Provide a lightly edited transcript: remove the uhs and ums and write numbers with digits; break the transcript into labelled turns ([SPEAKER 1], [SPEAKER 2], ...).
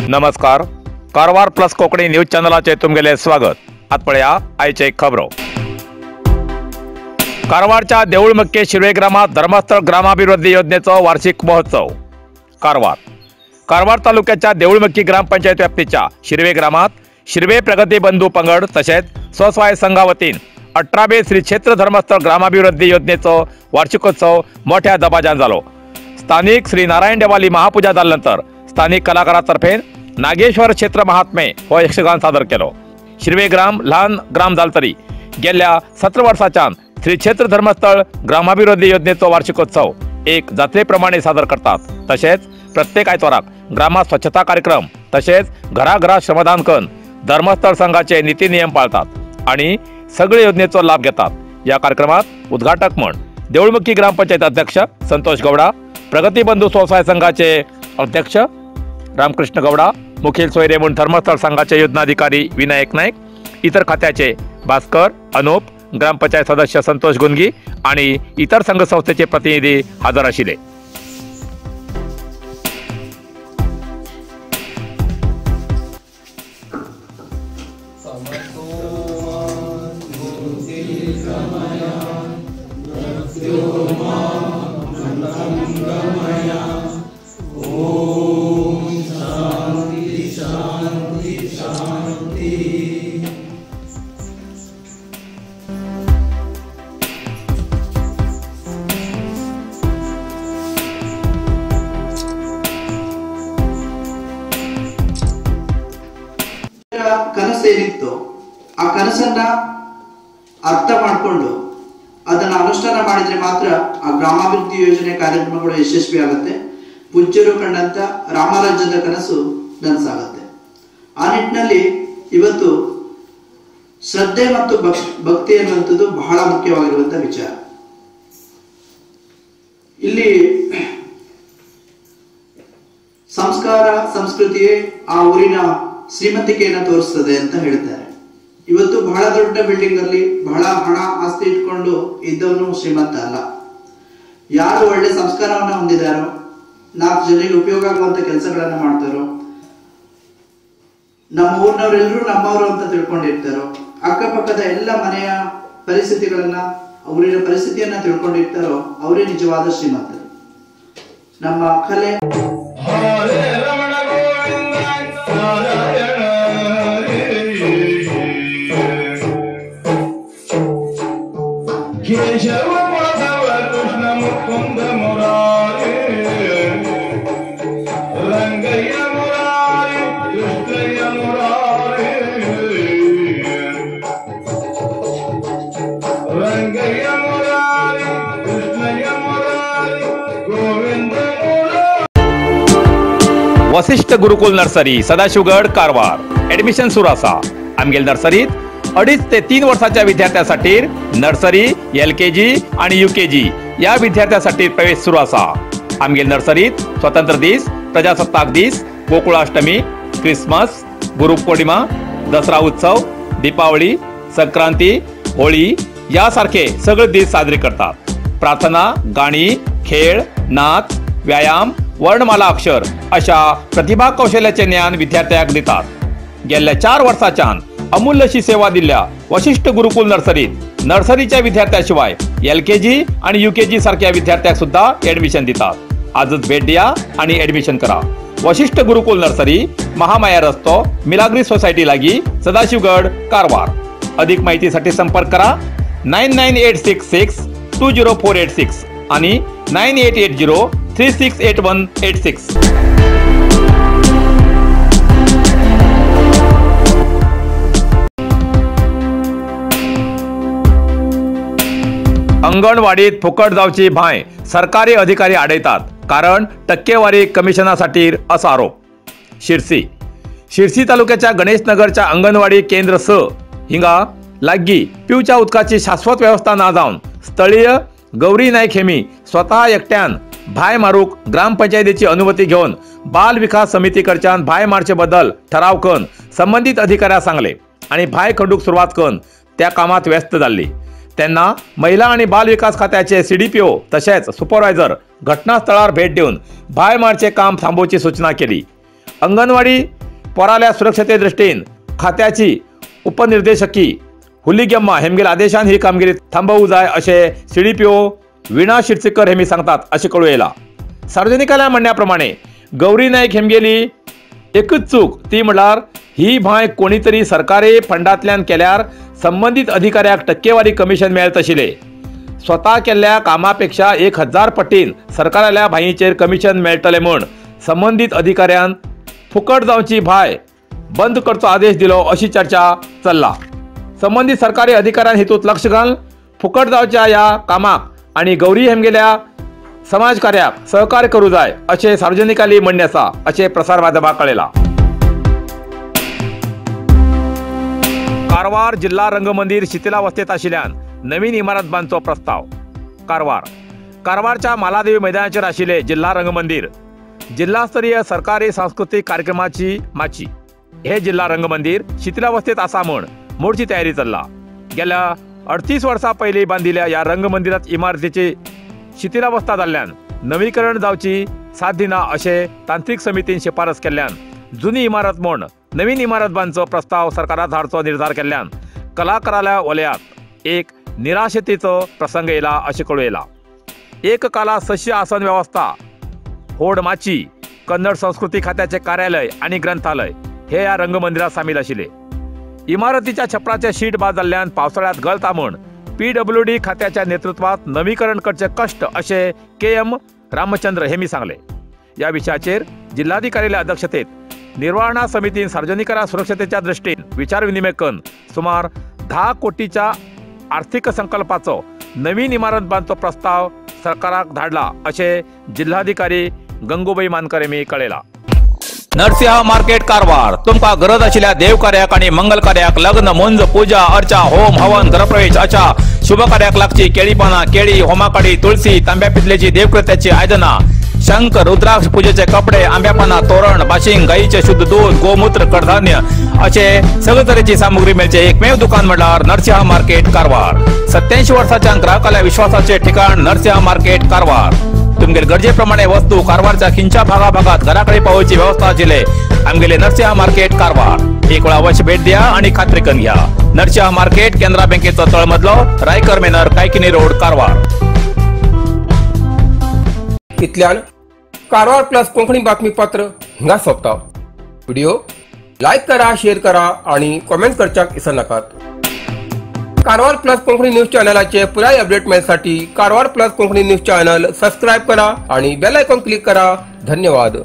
[SPEAKER 1] नमस्कार, Karwar plus Konkani news चॅनलाचे तुमगेले स्वागत। आत पळया आयचे खबरो। कारवारच्या देऊळमक्के शिर्वे ग्रामात धर्मस्थळ ग्रामाभिवृद्धी योजनेचो वार्षिक महोत्सव। कारवार कारवार तालुक्याच्या देऊळमक्की ग्रामपंचायत व्याप्तीच्या शिर्वे ग्रामात शिर्वे प्रगती बंधू पंगड तसेच स्वसहाय्य संघावतीन 18वे श्री क्षेत्र धर्मस्थळ ग्रामाभिवृद्धी योजनेचो वार्षिकोत्सव मोठ्या दबाजान जालो। स्थानिक श्री नारायण देवाली महापूजा जाल्यानंतर स्थानिक कलाकारातर्फे नागेश्वर क्षेत्र महात्मे हो यक्षगान सादर केलो। शिर्वे ग्राम ल्हान ग्राम जाल तरी गेल्या 17 वर्साच्यान श्री क्षेत्र धर्मस्थळ ग्रामाभिवृद्धी योजनेचो वार्षिकोत्सव एक जात्रेप्रमाणे सादर करतात। तसेच प्रत्येक आयतवाराक ग्रामात स्वच्छता कार्यक्रम तसेच घराघरा श्रमदान करून धर्मस्थळ संघाचे नीती नियम पाळतात आणि सगळे योजनेचो लाभ घेतात। या कार्यक्रमात उद्घाटक म्हण देऊळमुखी ग्रामपंचायत अध्यक्ष संतोष गौडा, प्रगती बंधू स्वसहाय्य संघाचे अध्यक्ष रामकृष्ण गौडा, मुखेल सोयरे म्हूण धर्मस्थळ संघाचे योजनाधिकारी विनायक नाईक, इतर खात्याचे भास्कर अनुप, ग्रामपंचायत सदस्य संतोष गुंगी आणि इतर संघसंस्थेचे प्रतिनिधी हजर आशिल्ले।
[SPEAKER 2] ಕನಸೇನಿತ್ತು ಆ ಕನಸನ್ನ ಅರ್ಥ ಮಾಡಿಕೊಂಡು ಅದನ್ನ ಅನುಷ್ಠಾನ ಮಾಡಿದ್ರೆ ಮಾತ್ರ ಆ ಗ್ರಾಮಾಭಿವೃದ್ಧಿ ಯೋಜನೆ ಕಾರ್ಯಕ್ರಮಗಳು ಯಶಸ್ವಿ ಆಗುತ್ತೆ. ಪೂಜ್ಯರು ಕಂಡಂತ ರಾಮರಾಜ್ಯದ ಕನಸು ನನಸಾಗುತ್ತೆ. ಆ ನಿಟ್ಟಿನಲ್ಲಿ ಇವತ್ತು ಶ್ರದ್ಧೆ ಮತ್ತು ಭಕ್ತಿ ಅನ್ನುವಂಥದ್ದು ಬಹಳ ಮುಖ್ಯವಾಗಿರುವಂತ ವಿಚಾರ. ಇಲ್ಲಿ ಸಂಸ್ಕಾರ ಸಂಸ್ಕೃತಿಯೇ ಆ ಊರಿನ ಶ್ರೀಮಂತಿಕೆಯನ್ನು ತೋರಿಸ್ತದೆ ಅಂತ ಹೇಳ್ತಾರೆ. ಇವತ್ತು ಬಹಳ ದೊಡ್ಡ ಬಿಲ್ಡಿಂಗ್ ಅಲ್ಲಿ ಬಹಳ ಹಣ ಆಸ್ತಿ ಇಟ್ಕೊಂಡು ಇದ್ದವನು ಶ್ರೀಮಂತ ಅಲ್ಲ. ಯಾರು ಒಳ್ಳೆ ಸಂಸ್ಕಾರವನ್ನ ಹೊಂದಿದಾರೋ, 4 ಜನರಿಗೆ ಉಪಯೋಗ ಆಗುವಂತ ಕೆಲಸಗಳನ್ನ ಮಾಡ್ತಾರೋ, ನಮ್ಮ ಊರಿನವರೆಲ್ಲರೂ ನಮ್ಮವರು ಅಂತ ತಿಳ್ಕೊಂಡಿರ್ತಾರೋ, ಅಕ್ಕಪಕ್ಕದ ಎಲ್ಲ ಮನೆಯ ಪರಿಸ್ಥಿತಿಗಳನ್ನ ಊರಿನ ಪರಿಸ್ಥಿತಿಯನ್ನ ತಿಳ್ಕೊಂಡಿರ್ತಾರೋ ಅವರೇ ನಿಜವಾದ ಶ್ರೀಮಂತರು. ನಮ್ಮ ಕಲೆ
[SPEAKER 3] ಕೇಶವ ಮಾಧವ ಕೃಷ್ಣ ಮುಕುಂದ ಮುರಾರಿ, ರಂಗಯ್ಯ ಮುರಾರಿ, ಕೃಷ್ಣಯ್ಯ ಮುರಾರಿ, ರಂಗಯ್ಯ ಮುರಾರಿ, ಕೃಷ್ಣಯ್ಯ ಮುರಾರಿ, ಗೋವಿಂದ ಮುರಾರಿ.
[SPEAKER 1] वशिष्ठ गुरुकुल नर्सरी सदाशिवगड कारवार ऍडमिशन सुरू आसा. आमगेल नर्सरीत 2.5 ते 3 वर्षाच्या विद्यार्थ्यांसाठी नर्सरी, LKG आणि UKG या विद्यार्थ्यांसाठी प्रवेश सुरू आसा. आमगेल नर्सरीत स्वतंत्र दीस, प्रजासत्ताक दीस, गोकुळाष्टमी, क्रिसमस, गुरुपौर्णिमा, दसरा उत्सव, दीपावली, संक्रांती, होळी यासारखे सगळे दीस साजरे करतात. प्रार्थना, गाणी, खेळ, नाच, व्यायाम, वर्णमाला अक्षर अशा प्रतिभा कौशल्याचे ज्ञान विद्यार्थ्यांक दितात. गेल्या 4 वर्षाच्यान अमूल्यशी सेवा दिल्या वशिष्ठ गुरुकुल नर्सरीत नर्सरीच्या विद्यार्थ्यांशिवाय LKG आणि UKG सारख्या विद्यार्थ्यांक सुद्धा ऍडमिशन दितात. आजच भेट द्या आणि ऍडमिशन करा. वशिष्ठ गुरुकुल नर्सरी, महामाया रस्तो, मिलाग्री सोसायटी लागी, सदाशिवगड, कारवार. अधिक माहितीसाठी संपर्क करा 998662 20486 आणि 9880368186. अंगणवाडीत फुकट जावची भांय सरकारी अधिकारी आडयतात कारण टक्केवारी कमिशनासाठी असा आरोप. शिरसी शिरसी तालुक्याच्या गणेशनगरच्या अंगणवाडी केंद्र स हिंगा लाग्गी पिवच्या उदकाची शाश्वत व्यवस्था ना जावन स्थळीय गौरी नाईक हेमी स्वतः एकट्यान भाय मारूक ग्रामपंचायतीची अनुमती घेवन बाल विकास समिती कडच्यान भाय मारचे बदल ठराव करून संबंधित अधिकाऱ्याक सांगले आनी भाय खंडूक सुरवात करून त्या कामात व्यस्त जाल्ली। तेन्ना महिला आनी बाल विकास खात्याचे CDPO तशेंच सुपरवायझर घटनास्थळार भेट दिवन भाय मारचे काम थांबोवची सूचना केली। अंगणवाडी पोराल्या सुरक्षते दृष्टीन खात्याची उपनिर्देशकी हुलीगेम्मा हेमगेल आदेशान ही कामगिरी थांबवू जाय अशें CDPO Veena Shirsekar हेमी सांगतात अशें कळूं येयलां। सार्वजनिकाल्या म्हणण्याप्रमाणे गौरी नाईक हेमगेली एकच चूक ती म्हणल्यार ही भाय कोणी तरी सरकारी फंडांतल्यान केल्यार संबंधित अधिकाऱ्याक टक्केवारी कमिशन मेळत आशिल्लें। स्वता केल्ल्या कामापेक्षा 1000 पटीन सरकाराल्या भायीचेर कमिशन मेळटलें म्हूण संबंधित अधिकाऱ्यान फुकट जावची भाय बंद करचो आदेश दिलो अशी चर्चा चल्ला। संबंधित सरकारी अधिकाऱ्यान हेतूत लक्ष घाल फुकट जावच्या ह्या कामाक आनी गौरी हेमगेल्या समाज कार्याक सहकार्य करूं जाय अशें सार्वजनिकांनी म्हणणें आसा अशें प्रसार माध्यमाक कळयलां। कारवार जिल्हा रंगमंदिर शिथिलावस्थेत आशिल्ल्यान नवीन इमारत बांदचो प्रस्ताव। कारवार कारवारच्या मालादेवी मैदानाचेर आशिल्ले जिल्हा रंगमंदिर जिल्हास्तरीय सरकारी सांस्कृतिक कार्यक्रमाची माची। हे जिल्हा रंगमंदिर शिथिलावस्थेत आसा म्हूण मोडची तयारी चल्ला। गेल्या 38 वर्सां पयलीं बांदिल्ल्या ह्या रंगमंदिरात इमारतीची शिथिलावस्था जाल्ल्यान नवीकरण जावची साध्य ना अशें तांत्रिक समितीन शिफारस केल्ल्यान जुनी इमारत म्हूण नवीन इमारत बांदचो प्रस्ताव सरकाराक धाडचो निर्धार केल्ल्यान कलाकाराल्या वलयात एक निराशेचो प्रसंग येयला अशें कळूं येयलां। एक कला सस्य आसन व्यवस्था, होड माची, कन्नड संस्कृती खात्याचे कार्यालय आनी ग्रंथालय हे ह्या रंगमंदिरात सामील आशिल्ले। इमारतीच्या छपराचे शीट बाद जाल्ल्यान पावसाळ्यात गळता म्हूण PWD खात्याच्या नेतृत्वात नवीकरण करचे कष्ट अशें KM Ramachandra हेमी सांगले। या विषयाचेर जिल्हाधिकाऱ्याच्या अध्यक्षतेत निर्वहणा समितीन सार्वजनिकांच्या सुरक्षतेच्या दृष्टीन विचारविनिमय करून सुमार 10 कोटीच्या आर्थिक संकल्पाचो नवीन इमारत बांदचो प्रस्ताव सरकाराक धाडला अशें जिल्हाधिकारी गंगूबाई मानकर हेमी कळयलां। नरसिंह मार्केट कारवार तुमकां गरज आशिल्ल्या देवकार्याक आनी मंगल कार्याक लग्न, मुंज, पूजा अर्चा, होम हवन, गृहप्रवेश अशा शुभ कार्याक लागची केळी पानां, केळी, होमाकाडी, तुळसी, तांब्या पितलेची देवकृत्याची आयदनां, शंख, रुद्राक्ष, पूजेचे कपडे, आंब्या पानां, तोरण, बाशिंग, गायीचे शुद्ध दूध, गोमूत्र, कडधान्य असे सगळे तरेची सामुग्री मेळचे एकमेव दुकान म्हणल्यार नरसिंह मार्केट कारवार। 87 वर्साच्या ग्राहकाल्या विश्वासाचे ठिकाण नरसिंह मार्केट कारवार। तुमगेले गरजेप्रमाणे वस्तू कारवारच्या खिंच्या भागाभागात घराकडे पावोवची व्यवस्था आशिल्ले आमगेले नरसिंह मार्केट कारवार। एक वेळा अवश्य भेट द्या आणि खात्री करून घ्या। नरसिंह मार्केट, केनरा बँकेचो तळमजलो, रायकर मेनर, कायकिनी रोड, कारवार।
[SPEAKER 4] इतल्यान कारवार प्लस कोंकणी बातमीपत्र हिंगा सोंपता। व्हिडिओ लायक करा, शेअर करा आणि कॉमेंट करच्याक विसरनाकात। कारवार प्लस कोंकणी न्यूज चॅनलाचे पुराय update मेळसाठी Karwar plus Konkani news channel subscribe करा आणि बेल आयकॉन क्लिक करा। धन्यवाद।